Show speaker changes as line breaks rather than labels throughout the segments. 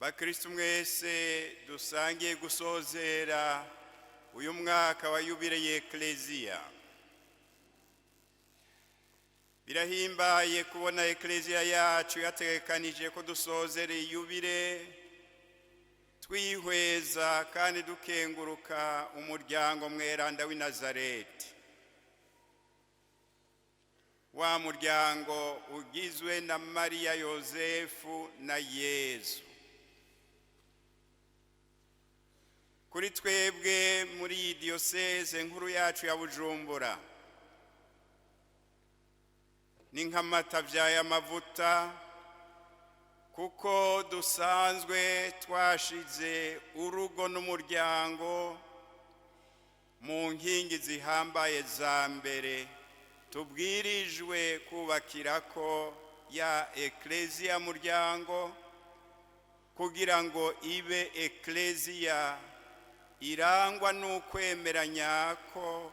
Bakristu mwese dusangiye gusozera uyu mwaka wa yubile y'Ekleziya. Birahimbaye kubona Ekleziya yacu yategekanije ko dusozera yubile twihweza kandi dukenguruka umuryango mweranda w'i Nazareti, wa muryango ugizwe na Mariya, Yozefu na Yezu. Kuri twebwe muri iyi diyoseze nkuru yacu ya Bujumbura ni nk'amata avyaye amavuta, kuko dusanzwe twashize urugo n'umuryango mu nkingi zihambaye za mbere tubwirijwe kubakirako ya Ekleziya muryango, kugira ngo ibe Ekleziya irangwa n'ukwemera nyako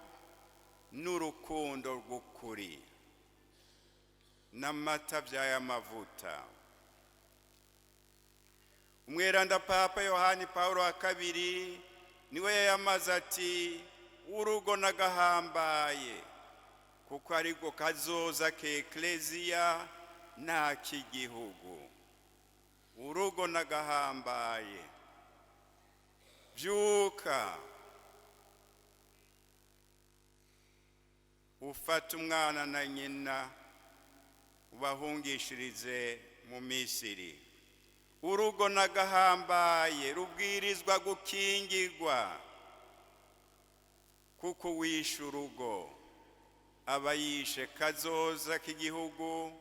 n'urukundo rw'ukuri n'amata vy'ayamavuta. Umweranda Papa Yohani Paulo wa kabiri niwe yayamaze ati urugo n'agahambaye, kuko ariko kazoza k'Ekleziya n'ak'igihugu. Urugo n'agahambaye. Vyuka ufate umwana na nyina ubahungishirize mu Misiri. Urugo n'agahambaye rubwirizwa gukingirwa, kuko wishe urugo aba yishe kazoza k'igihugu,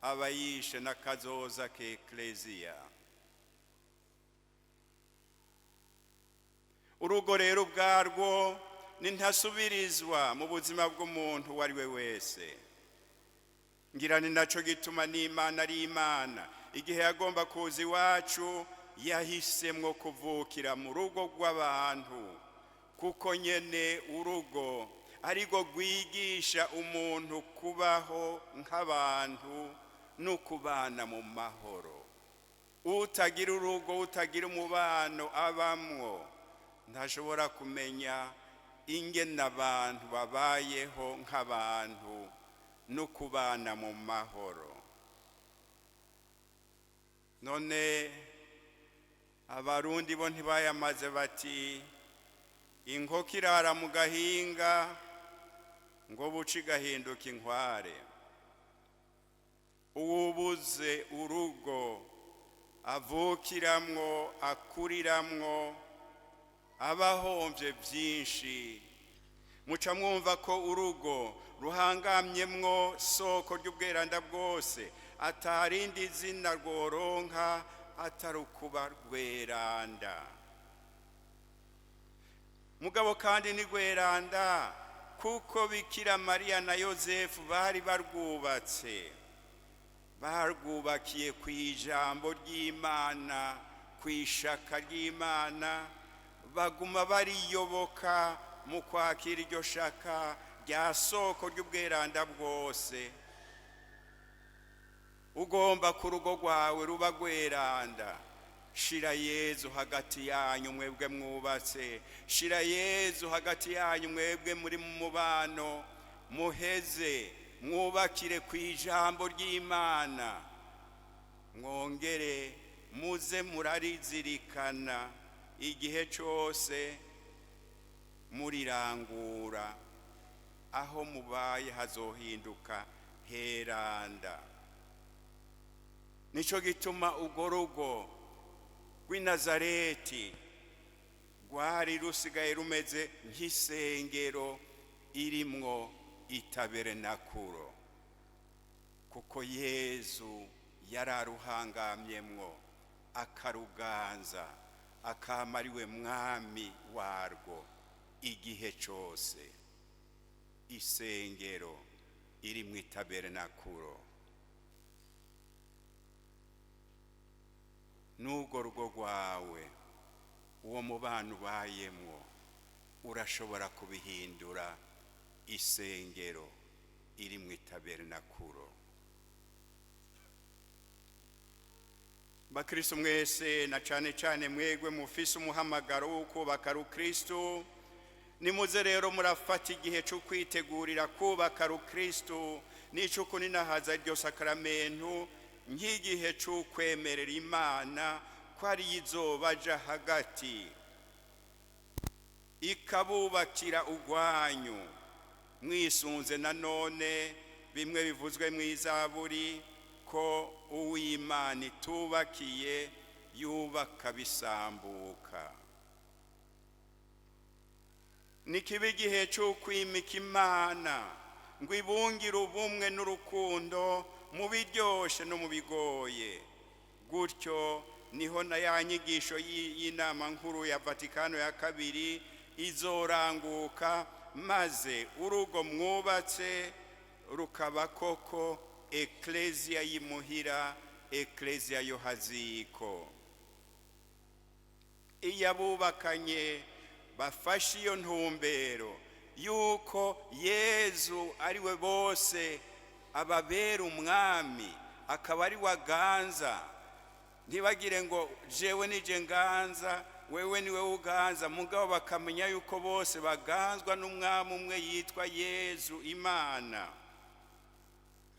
aba yishe na kazoza k'Ekleziya. Urugo rero ubwarwo ni ntasubirizwa mu buzima bw'umuntu uwo ari we wese. Ngira ni naco gituma n'Imana ari Imana, igihe yagomba kuza iwacu yahisemwo kuvukira mu rugo rw'abantu, kuko nyene urugo arirwo rwigisha umuntu kubaho nk'abantu no kubana mu mahoro. Utagira urugo, utagira umubano abamwo, ntashobora kumenya ingene abantu babayeho nk'abantu no kubana mu mahoro. None abarundi bo ntibayamaze bati inkoko irara mu gahinga ngo buce igahinduka inkware. Uwubuze urugo avukiramwo akuriramwo abahomvye vyinshi. Muca mwumva ko urugo ruhangamyemwo soko ry'ubweranda bwose, atarindi zina rworonka atari ukuba rweranda. Mugabo kandi ni rweranda kuko Bikira Mariya na Yozefu bari barwubatse, barwubakiye ku ijambo ry'Imana, ku ishaka ry'Imana, baguma bariyoboka mu kwakira iryo shaka rya soko ry'ubweranda bwose. Ugomba ku rugo rwawe ruba rweranda, shira Yezu hagati yanyu mwebwe mwubatse, shira Yezu hagati yanyu mwebwe muri mu mubano, muheze mwubakire ku ijambo ry'Imana, mwongere muze murarizirikana igihe cose murirangura. Aho mubaye hazohinduka heranda. Nico gituma urwo rugo rw'i Nazareti rwari rusigaye rumeze nk'isengero irimwo itaberenakuro, kuko Yezu yararuhangamyemwo akaruganza, akama ariwe mwami warwo igihe cose. Isengero irimwo itaberenakuro. N'urwo rugo rwawe, uwo mubano ubayemwo, urashobora kubihindura isengero irimwo itaberenakuro. Bakristo mwese, na cane cane mwegwe mufise umuhamagaro wo kubaka rukristo, nimuze rero murafata igihe cyo kwitegurira kubaka rukristo n'ico kuninahaza iryo sakaramentu nk'igihe cyo kwemerera Imana ko ari izobaja hagati ikabubakira ugwanyu, mwisunze nanone bimwe bivuzwe mu Izaburi ko uw'Imana itubakiye yubaka bisambuka. Nikiba igihe cyo kwimika Imana ngo ibungire ubumwe n'urukundo mu biryoshe no mu bigoye. Gutyo niho na ya nyigisho y'inama nkuru ya Vatikano ya kabiri izoranguka, maze urugo mwubatse rukaba koko eklezia y'imuhira, eklezia yo haziko. Iyo abubakanye bafashe iyo ntumbero yuko Yezu ari we bose ababera umwami, akaba ari we aganza, ntibagire ngo jewe nije nganza, wewe niwe uganza, mugabo bakamenya yuko bose baganzwa n'umwami umwe yitwa Yezu Imana,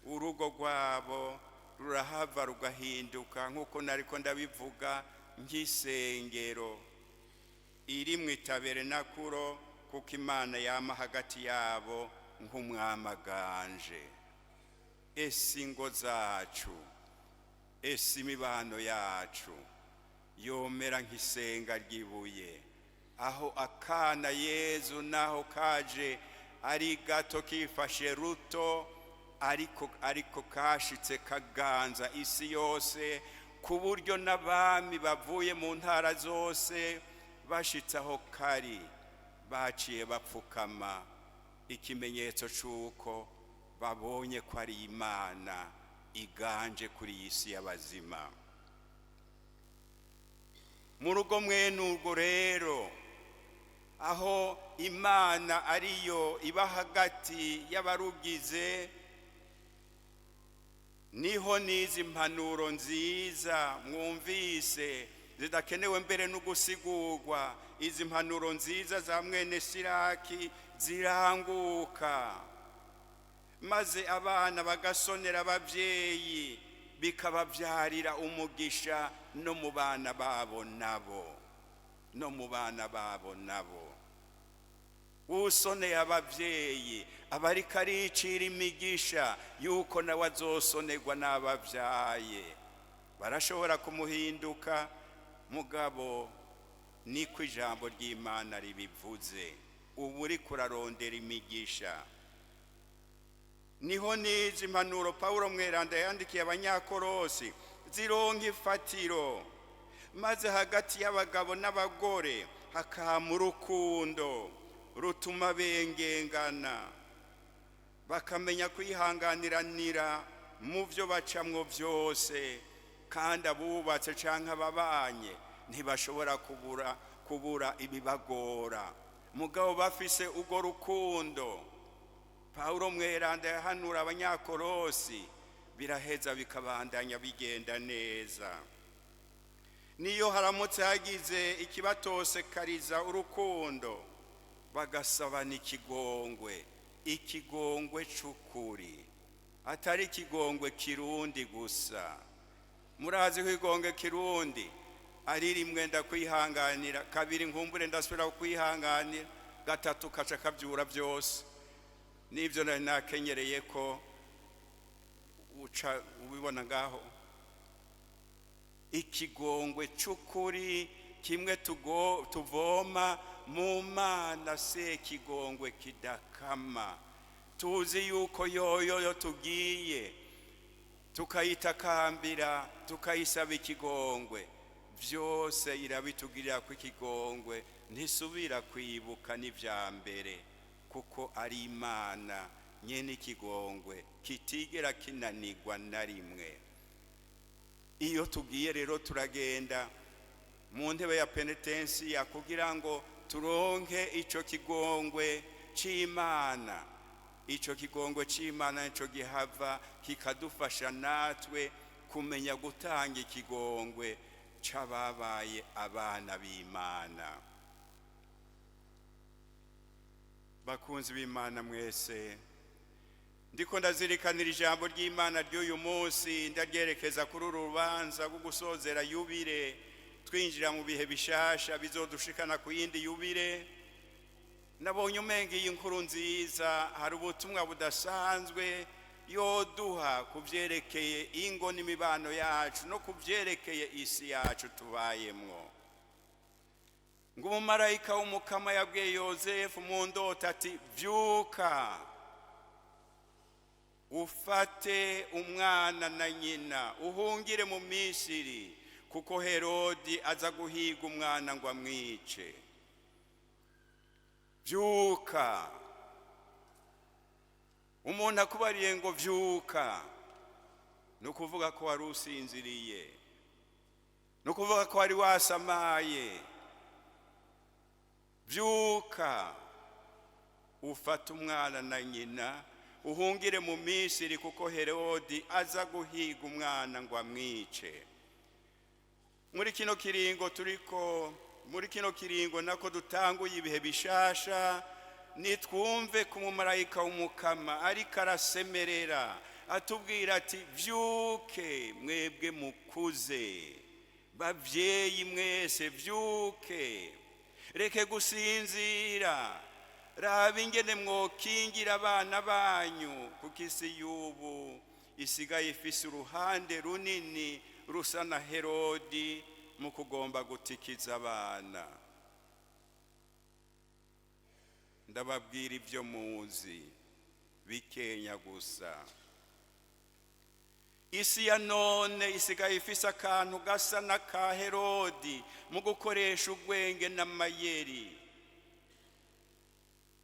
urugo rwabo rurahava rugahinduka, nk'uko nariko ndabivuga, nk'isengero iri mu itaberenakuro, kuko Imana yama hagati yabo nk'umwami aganje. Ese ingo zacu, ese imibano yacu yomera nk'isenga ry'ibuye, aho akana Yezu naho kaje ari gato kifashe ruto, ariko kashitse kaganza isi yose, ku buryo n'abami bavuye mu ntara zose bashitse aho kari baciye bapfukama, ikimenyetso c'uko babonye ko ari Imana iganje kuri iyi si y'abazima. Mu rugo mwene urwo rero, aho Imana ariyo iba hagati y'abarugize, niho n'izi mpanuro nziza mwumvise zidakenewe mbere no gusigurwa, izi mpanuro nziza za mwene Siraki ziranguka, maze abana bagasonera abavyeyi, bikabavyarira umugisha no mu bana babo nabo, no mu bana babo nabo. Usoneye abavyeyi aba ariko aricira imigisha yuko nawe azosonerwa n'abavyaye. Barashobora kumuhinduka, mugabo niko ijambo ry'Imana ribivuze, ubu uriko urarondera imigisha. Niho n'izi mpanuro Pawulo mweranda yandikiye Abanyakorosi zironka ifatiro, maze hagati y'abagabo n'abagore hakama urukundo rutuma bengengana, bakamenya kwihanganiranira mu byo bacamwo byose, kandi abubatse canke ababanye ntibashobora kubura ibibagora, mugabo bafise urwo rukundo Pawulo mweranda yahanura Abanyakorosi, biraheza bikabandanya bigenda neza. Niyo haramutse hagize ikibatosekariza urukundo, bagasabana ikigongwe, ikigongwe c'ukuri, atari ikigongwe kirundi gusa. Murazi ko ikigongwe kirundi ari rimwe ndakwihanganira, kabiri nkumbure ndasubira kwihanganira, gatatu kaca kavyura byose. Nibyo nari nakenyereye ko uca ubibona ngaho. Ikigongwe c'ukuri kimwe tuvoma mu Mana, se ikigongwe kidakama. Tuzi yuko yoyo tugiye tukayitakambira, tukayisaba ikigongwe, byose irabitugirira ko ikigongwe, ntisubira kwibuka n'ivya mbere, kuko ari Imana nyene ikigongwe kitigera kinanirwa na rimwe. Iyo tugiye rero turagenda mu ntebe ya penetensiya kugira ngo turonke ico kigongwe c'Imana. Ico kigongwe c'Imana nico gihava kikadufasha natwe Kumenya gutanga ikigongwe c'ababaye abana b'Imana. Bakunzi b'Imana mwese, ndiko ndazirikanira ijambo ry'Imana ry'uyu munsi, ndaryerekeza kuri uru rubanza rwo gusozera yubile, twinjira mu bihe bishasha bizodushikana ku yindi yubile. Nabonye umenga iyi nkuru nziza hari ubutumwa budasanzwe yoduha ku byerekeye ingo n'imibano yacu no ku byerekeye isi yacu tubayemwo. Ngo umumarayika w'Umukama yabwiye Yozefu mu ndoto ati: "Vyuka, ufate umwana na nyina, uhungire mu Misiri, kuko Herodi aza guhiga umwana ngo amwice." Vyuka! Umuntu akubariye ngo vyuka, ni ukuvuga ko wari usinziriye, ni ukuvuga ko wari wasamaye. Vyuka, ufate umwana na nyina, uhungire mu Misiri, kuko Herodi aza guhiga umwana ngo amwice. Muri kino kiringo turiko, muri kino kiringo nako dutanguye ibihe bishasha, nitwumve ku mumarayika w'Umukama ariko arasemerera atubwira ati: "Vyuke mwebwe mukuze, bavyeyi mwese, vyuke, reke gusinzira, raba ingene mwokingira abana banyu, kuko isi y'ubu isigaye ifise uruhande runini rusa na Herodi mu kugomba gutikiza abana." Ndababwira ibyo muzi bikenya gusa. Isi ya none isigaye ifise akantu gasa n'aka Herodi mu gukoresha ubwenge n'amayeri.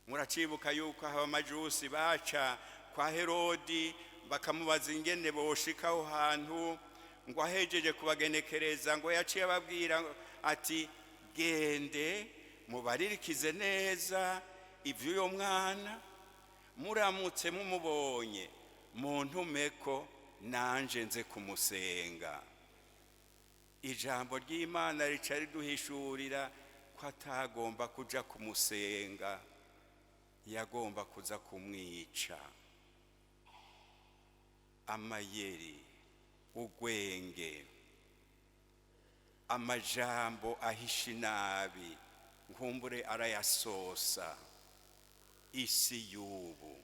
Muracibuka yuko abamajusi baca kwa Herodi bakamubaza ingene boshika aho hantu, ngo ahejeje kubagenekereza ngo yaciye ababwira ati: "Gende mubaririkize neza ivy'uyo mwana, muramutse mumubonye muntumeko nanje nze kumusenga." Ijambo ry'Imana rica riduhishurira ko atagomba kuja kumusenga, yagomba kuza kumwica. Amayeri, ugwenge, amajambo ahisha inabi, nkumbure arayasosa. Isi y'ubu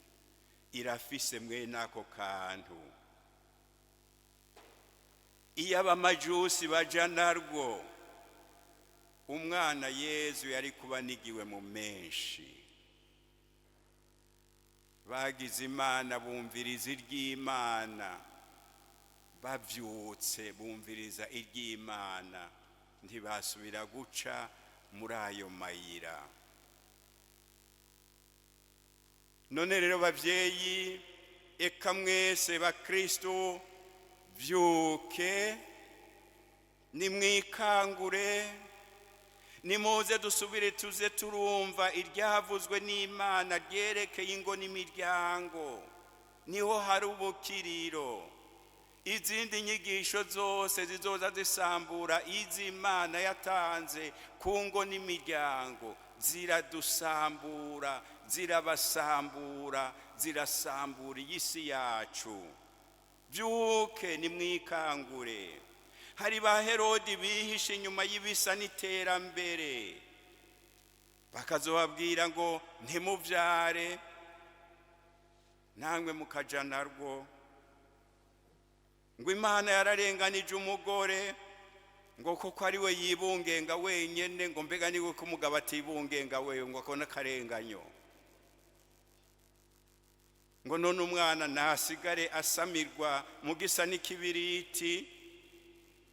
irafise mwene ako kantu. Iyo abamajusi baja narwo, umwana Yezu yari kuba nigiwe mu menshi. Bagize Imana bumviriza iry'Imana, bavyutse bumviriza iry'Imana, ntibasubira guca muri ayo mayira. None rero bavyeyi, eka mwese bakristo, vyuke, nimwikangure, nimuze dusubire tuze turumva iryavuzwe n'Imana ryerekeye ingo n'imiryango. Niho hari ubukiriro. Izindi nyigisho zose zizoza zisambura iz'Imana yatanze ku ngo n'imiryango ziradusambura, zirabasambura, zirasambura iyi si yacu. Byuke, nimwikangure. Hari ba Herodi bihishe inyuma y'ibisa n'iterambere, bakazobabwira ngo ntimuvyare, namwe mukaja narwo, ngo Imana yararenganije umugore, ngo koko ari we yibungenga wenyene, ngo mbega niwe ko umugabo atibungenga wewe, ngo akone akarenganyo, ngo none umwana nasigare asamirwa mu gisa n'ikibiriti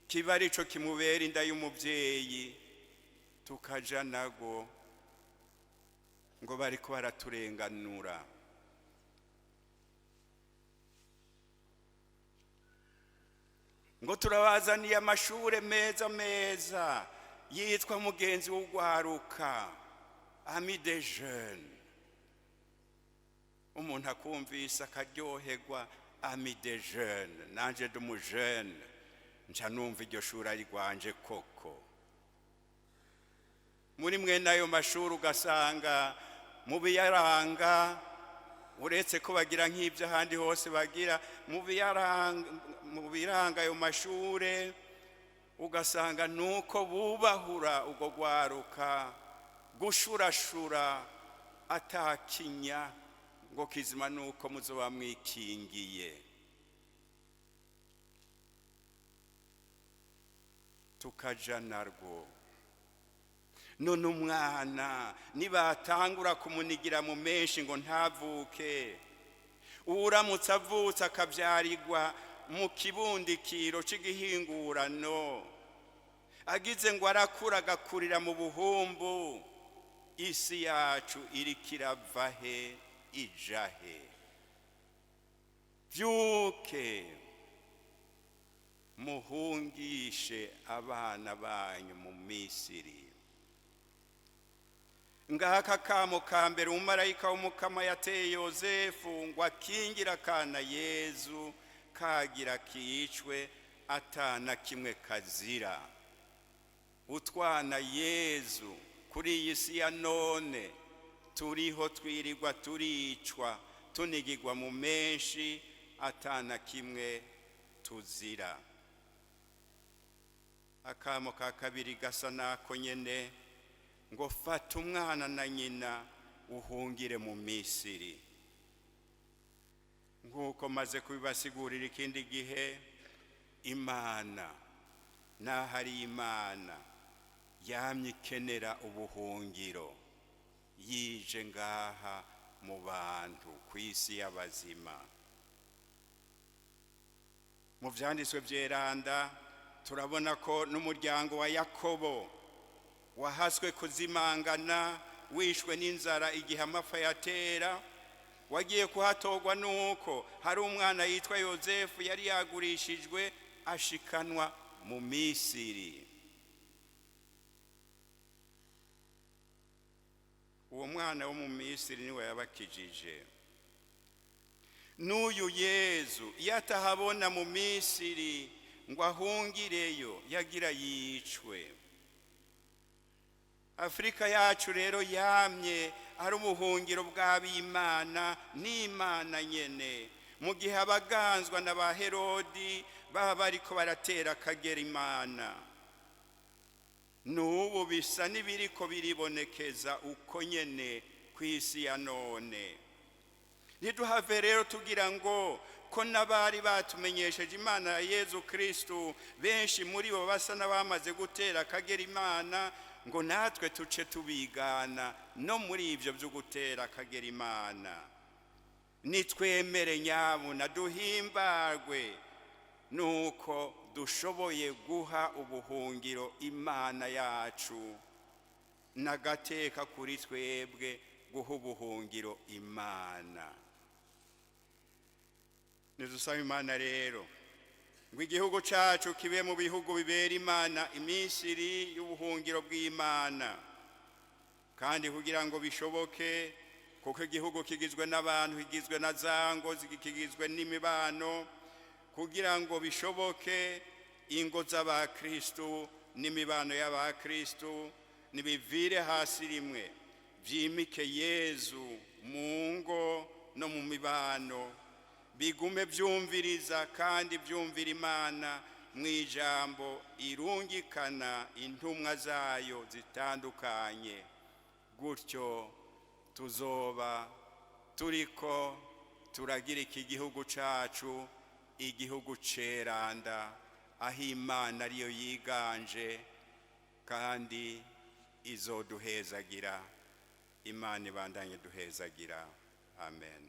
kiba arico kimubera inda y'umuvyeyi, tukaja nago ngo bariko baraturenganura. Ngo turabazaniye amashure meza meza yitwa mugenzi w'ugwaruka, ami des jeunes. Umuntu akumvise akaryoherwa, Amis des jeunes. Nanje ndi umujene, nca numva iryo shuri ari rwanje koko. Muri mwene ayo mashuri ugasanga mu biyaranga, uretse ko bagira nk'ibyo ahandi hose bagira, mu biranga ayo mashure ugasanga nuko bubahura urwo rwaruka gushurashura atakinya, ngo kizima nuko muzoba mwikingiye. Tukaja narwo. None umwana nibatangura kumunigira mu menshi ngo ntavuke, uramutse avutse akabyarirwa mu kibundikiro c'igihingurano, agize ngo arakura agakurira mu buhumbu, isi yacu iriko irava he ija he? Vyuke muhungishe abana banyu mu Misiri. Ngaka kamo ka mbere umumarayika w'Umukama yateye Yozefu ngo akingira akana Yezu kagira kicwe atana kimwe kazira. Utwana Yezu kuri iyi si ya none turiho twirirwa turicwa tunigirwa mu menshi atana kimwe tuzira. Akamo ka kabiri gasa nako nyene, ngo fata umwana na nyina uhungire mu Misiri. Nk'uko maze kubibasigurira ikindi gihe, Imana n'ahari Imana yamye ikenera ubuhungiro, yije ngaha mu bantu ku isi y'abazima. Mu vyanditswe vyeranda turabona ko n'umuryango wa Yakobo wahaswe kuzimangana wishwe n'inzara igihe amapfa yatera, wagiye kuhatorwa nuko hari umwana yitwa Yozefu yari yagurishijwe ashikanwa mu Misiri. Uwo mwana wo mu Misiri niwe yabakijije. N'uyu Yezu iyo atahabona mu Misiri ngo ahungireyo yagira yicwe. Afrika yacu rero yamye ari ubuhungiro bw'abimana n'Imana nyene, mu gihe abaganzwa na ba Herodi baba bariko baratera akagera Imana. N'ubu bisa n'ibiriko biribonekeza uko nyene kw'isi ya none. Ntiduhave rero tugira ngo ko n'abari batumenyesheje Imana ya Yezu Kristu benshi muri bo basa n'abamaze gutera akagera Imana, ngo natwe tuce tubigana no muri ivyo vyo gutera akagera Imana. Nitwemere nyabuna duhimbarwe nuko dushoboye guha ubuhungiro Imana yacu, n'agateka kuri twebwe guha ubuhungiro Imana. Nidusaba Imana rero ngo igihugu cacu kibe mu bihugu bibera Imana imisiri y'ubuhungiro bw'Imana, kandi kugira ngo bishoboke, kuko igihugu kigizwe n'abantu, kigizwe na zango, kigizwe n'imibano, kugira ngo bishoboke ingo z'abakristu n'imibano y'abakristu nibivire hasi rimwe, vyimike Yezu mu ngo no mu mibano, bigume vyumviriza kandi vyumvira Imana mw'ijambo irungikana intumwa zayo zitandukanye. Gutyo tuzoba turiko turagira iki gihugu cacu igihugu ceranda, aho Imana ariyo yiganje kandi izoduhezagira. Imana ibandanye duhezagira. Amen.